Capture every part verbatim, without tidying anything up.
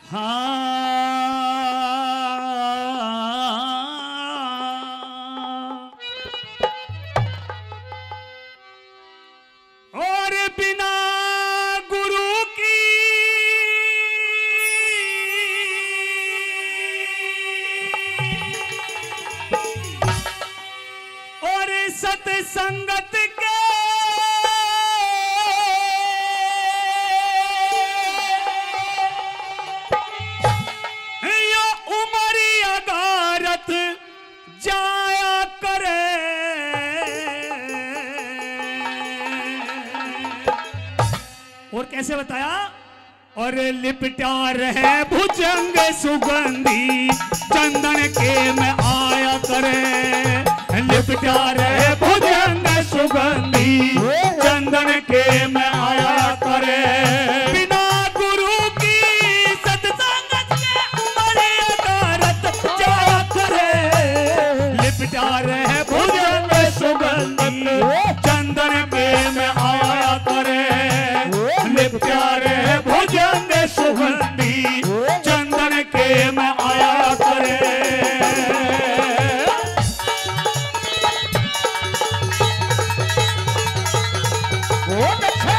हाँ। और बिना गुरु की और सत्संगत के यो उमर अगारत जाया करे। और कैसे बताया? और लिपटा रहे भुजंग सुगंधी, चंदन के में आया करे। लिपटा रहे भुजंग सुगंधी, चंदन के में आया करे। बिना गुरु की सत्संगत के उमर अगारत जाया करे। लिपटा रहे भुजंग सुगंधी, चंदन के में आया करे। लिपटा रहे भुजंग सुगंधी, चंदन के में आया करे। बहुत अच्छे।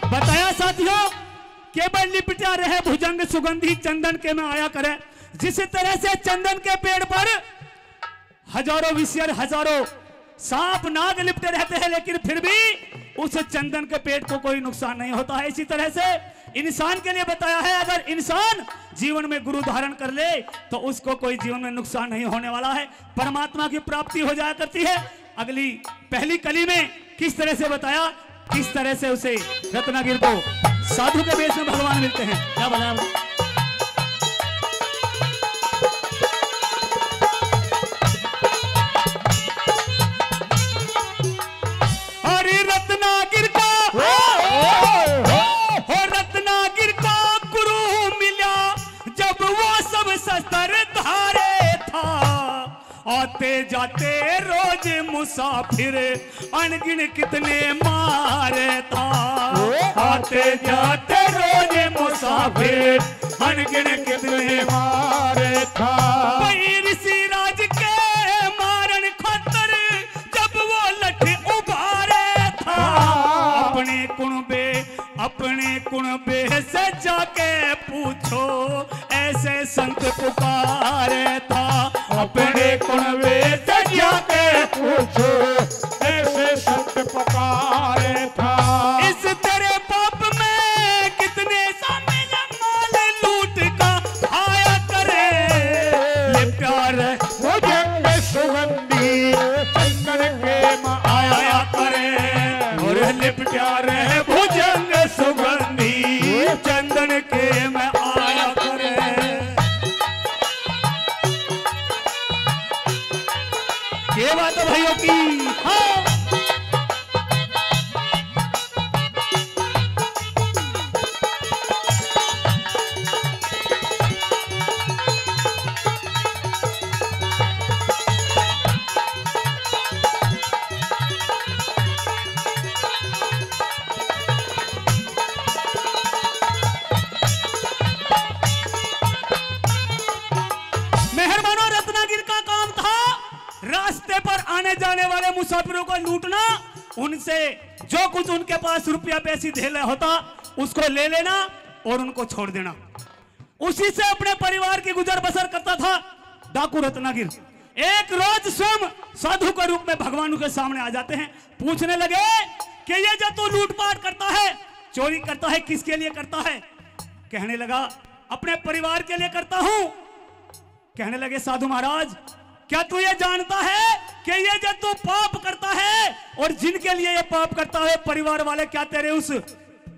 बताया साथियों, केवल लिपटा रहे भुजंग सुगंधी, चंदन के में आया करे। जिस तरह से चंदन के पेड़ पर हजारों विषहर, हजारों सांप, नाग लिपटे रहते हैं, लेकिन फिर भी उस चंदन के पेड़ को कोई नुकसान नहीं होता है। इसी तरह से इंसान के लिए बताया है, अगर इंसान जीवन में गुरु धारण कर ले, तो उसको कोई जीवन में नुकसान नहीं होने वाला है, परमात्मा की प्राप्ति हो जाया करती है। अगली पहली कली में किस तरह से बताया, किस तरह से उसे रत्नागिर को साधु के वेश में भगवान मिलते हैं। क्या बताया? अरे रत्नागिर का, हो रत्नागिर का गुरु मिला, जब वो सब शस्त्र धारे था। आते जाते रोज मुसाफिर अनगिन कितने मारे था। आते जाते रोज मुसाफिर अनगिन कितने मारे था। भाई ऋषिराज के मारन खातर जब वो लठ उभारे था। अपने कुणबे, अपने कुणबे से जाके पूछो, ऐसे संत पुकारे था। अपने कुणबे से जाके पूछो, ऐसे संत पुकारे था। इस तेरे पाप में कितने शामिल माल लूट का खाया करे। लिपटा रहे भुजंग सुगंधी, चंदन के में आया करे। और लिपटा रहे भुजंग सुगंधी, चंदन के में आया करे। क्या बात है भाइयों की? हाँ। मेहरबानों, रत्नागिर का काम था रास्ते पर आने जाने वाले मुसाफिरों को लूटना, उनसे जो कुछ उनके पास रुपया पैसे धेला होता, उसको ले लेना और उनको छोड़ देना। उसी से अपने परिवार की गुजर बसर करता था डाकू रत्नागिर। एक रोज स्वयं साधु के रूप में भगवान के सामने आ जाते हैं, पूछने लगे कि ये जो तू लूटपाट करता है, चोरी करता है, किसके लिए करता है? कहने लगा, अपने परिवार के लिए करता हूँ। कहने लगे, साधु महाराज, क्या तू ये जानता है कि ये जो तू पाप करता है और जिनके लिए ये पाप करता है, परिवार वाले क्या तेरे उस,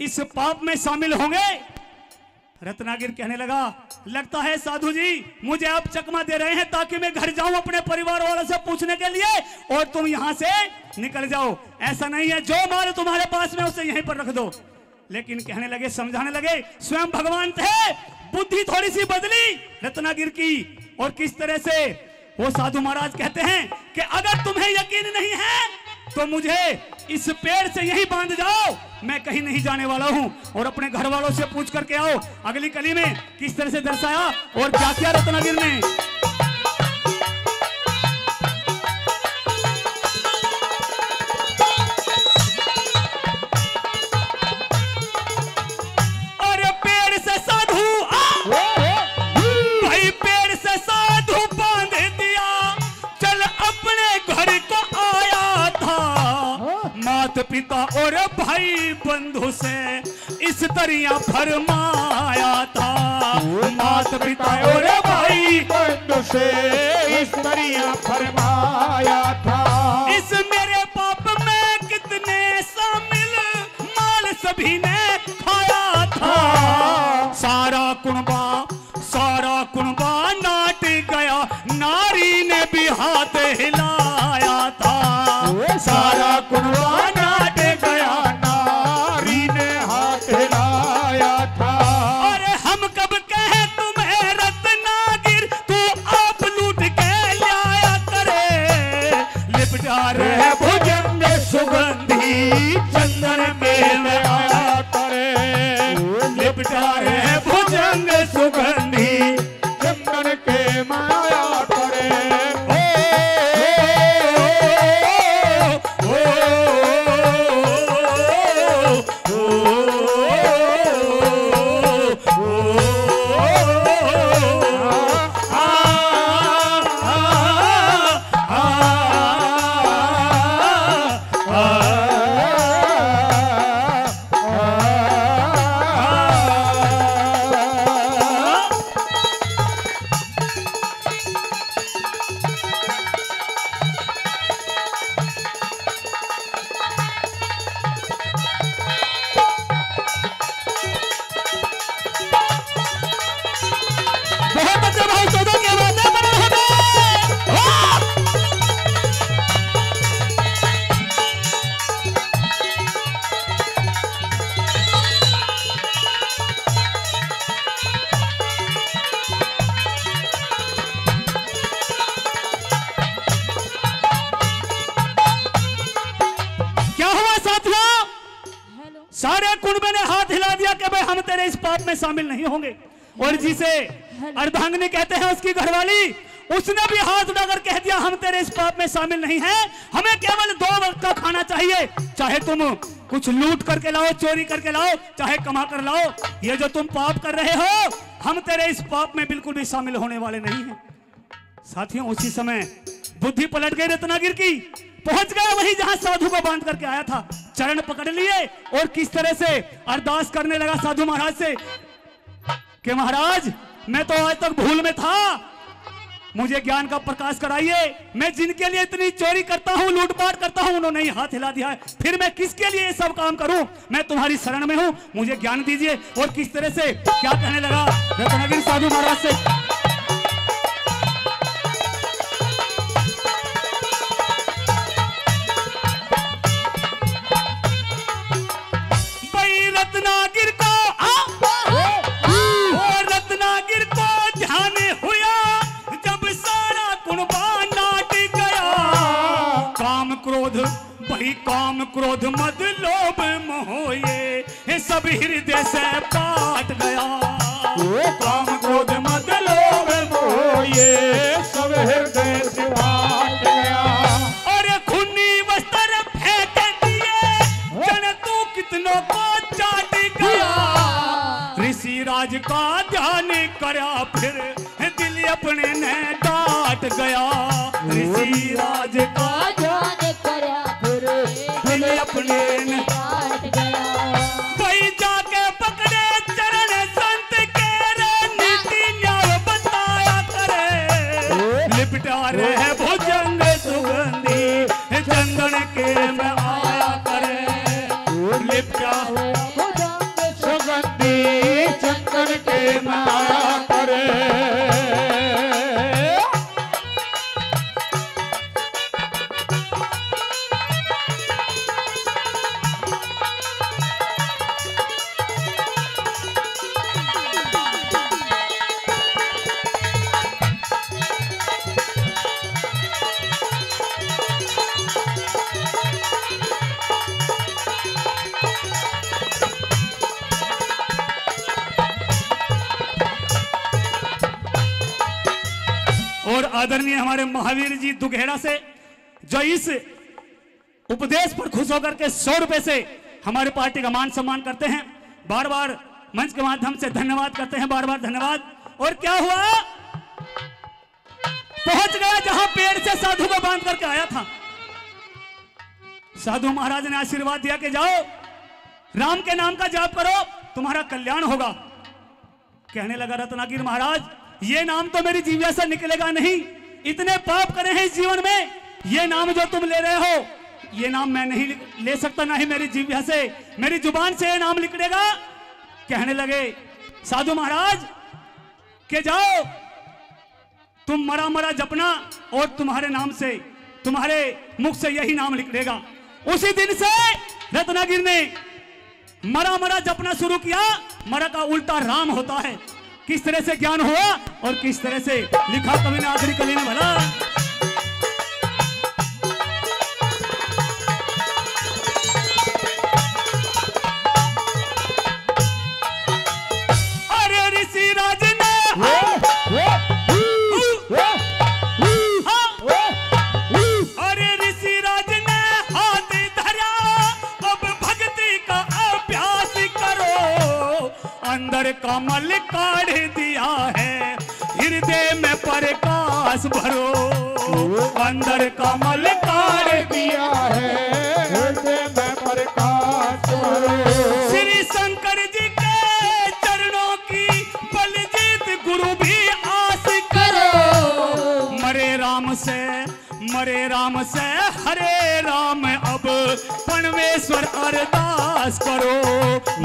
इस पाप में शामिल होंगे? रत्नागिर कहने लगा, लगता है साधु जी, मुझे आप चकमा दे रहे हैं ताकि मैं घर जाऊं अपने परिवार वालों से पूछने के लिए और तुम यहाँ से निकल जाओ। ऐसा नहीं है, जो माल तुम्हारे पास में उसे यहीं पर रख दो। लेकिन कहने लगे, समझाने लगे, स्वयं भगवान थे, बुद्धि थोड़ी सी बदली रत्नागिर की। और किस तरह से वो साधु महाराज कहते हैं कि अगर तुम्हें यकीन नहीं है तो मुझे इस पेड़ से यहीं बांध जाओ, मैं कहीं नहीं जाने वाला हूं। और अपने घर वालों से पूछ करके आओ, अगली कली में किस तरह से दर्शाया और क्या क्या रत्नागिर ने। अरे पेड़ से साधु आ, भाई पेड़ से साधु बांध दिया, चल अपने घर को आया था। मात पिता और भाई बंधु से इस तरिया फरमाया था। मात पिता और भाई बंधु से इस तरिया फरमाया था। इस मेरे पाप में कितने शामिल, माल सभी ने खाया था। सारा कुणबा, सारा कुणबा नाट गया, नारी ने भी हाथ हिलाया था। सारा कुणबा नाट गया, नारी ने हाथ हिलाया था। अरे हम कब कहे तुम्हें रत्नागिर, तू आप लूट के लाया करे। लिपटा रहे भुजंग सुगंधी, चंदन के में आया करे। लिपटा रहे भुजंग सुगंधी, चंदन के में आया करे। ओ, ओ, ओ, ओ, ओ, बहुत अच्छे भाई, चौदह के बात है, बड़े हो गए। वाह! क्या हुआ साथियों? हेलो। सारे कुनबे ने हाथ हिला दिया कि भाई हम तेरे इस पाप में शामिल नहीं होंगे। और जिसे हेलो। अर्धांगिनी कहते हैं उसकी घरवाली, उसने भी हाथ उठाकर कह दिया हम तेरे इस पाप में शामिल नहीं हैं, हमें केवल दो वक्त का खाना चाहिए, चाहे तुम कुछ लूट करके लाओ, चोरी करके लाओ, चाहे कमा कर लाओ, ये जो तुम पाप कर रहे हो हम तेरे इस पाप में बिल्कुल भी शामिल होने वाले नहीं हैं। साथियों, उसी समय बुद्धि पलट गई रत्नागिर की, पहुंच गया वहीं जहां साधु को बांध करके आया था, चरण पकड़ लिए और किस तरह से अरदास करने लगा साधु महाराज से कि महाराज, मैं तो आज तक भूल में था, मुझे ज्ञान का प्रकाश कराइए। मैं जिनके लिए इतनी चोरी करता हूँ, लूटपाट करता हूँ, उन्होंने ही हाथ हिला दिया है, फिर मैं किसके लिए ये सब काम करूँ? मैं तुम्हारी शरण में हूँ, मुझे ज्ञान दीजिए। और किस तरह से क्या कहने लगा रत्नागिर साधु महाराज से। भाई रत्नागिर को आ, ओ रत्नागिर को ध्यान हुआ, जब सारा कुणबा नाट गया। काम क्रोध, भाई काम क्रोध मद लोभ मोह ये, ये सब हृदय से पाट गया। ओ काम क्रोध मद लोभ मोह ये, सब हृदय से पाट गया। और खूनी वस्त्र फेंक दिए, जन तू कितनों को चाट गया। ऋषि राज का ध्यान करया फिर दिल अपने ने डांट गया। ऋषि राज का ध्यान करया फिर दिल अपने ने डांट गया। भाई जाके पकड़े चरण संत के रे, नीति न्याय बताया करे। लिपटा रहे भुजंग सुगंधी, चंदन के में आया करे। लिपटा सुगंधी चंदन के माया करे। और आदरणीय हमारे महावीर जी दुघेड़ा से, जो इस उपदेश पर खुश होकर के सौ रुपए से हमारे पार्टी का मान सम्मान करते हैं। बार बार मंच के माध्यम से धन्यवाद करते हैं, बार बार धन्यवाद। और क्या हुआ, पहुंच गया जहां पेड़ से साधु को बांध करके आया था। साधु महाराज ने आशीर्वाद दिया कि जाओ, राम के नाम का जाप करो, तुम्हारा कल्याण होगा। कहने लगा रत्नागिर महाराज, ये नाम तो मेरी जीविया से निकलेगा नहीं, इतने पाप करे हैं इस जीवन में, ये नाम जो तुम ले रहे हो, ये नाम मैं नहीं ले सकता, ना ही मेरी जीविया से, मेरी जुबान से ये नाम निकलेगा। कहने लगे साधु महाराज कि जाओ, तुम मरा मरा जपना और तुम्हारे नाम से, तुम्हारे मुख से यही नाम निकलेगा। उसी दिन से रत्नागिर ने मरा मरा जपना शुरू किया। मरा का उल्टा राम होता है। किस तरह से ज्ञान हुआ और किस तरह से लिखा कवि ने आखिरी कली में भला। अरे ऋषि राज ने, अरे ऋषि राज ने हाथ धरा, अब भक्ति का अभ्यास करो। अंदर कमल काढ़ दिया है, हृदय में प्रकाश भरो। अंदर कमल काढ़ दिया है, हृदय में प्रकाश भरो। श्री शंकर जी के चरणों की बलजीत गुरु भी आस करो। मरे राम से, मरे राम से हरे राम अब परमेश्वर अरदास करो।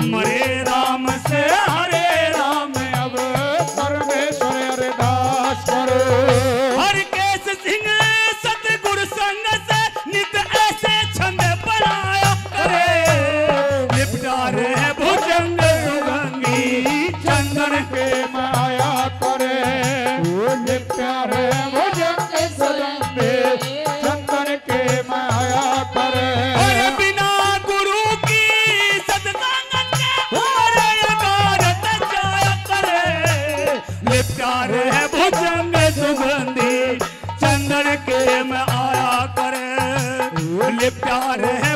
मरे राम से हरे राम अब परमेश्वर अरदास करो। हरकेश सिंह सतगुर संग से नित ऐसे छंद बनाया करे। लिपटा रहे भुजंग सुगंधी चंदन के माया करे। लिपटा रहे भुजंग सुगंधी चंदन के माया करे। और बिना गुरु की सत्संग के हरे गारत जाया करे। लिपटा रहे भुजंग सुगंधी चंदन के माया करे। लिपटा रहे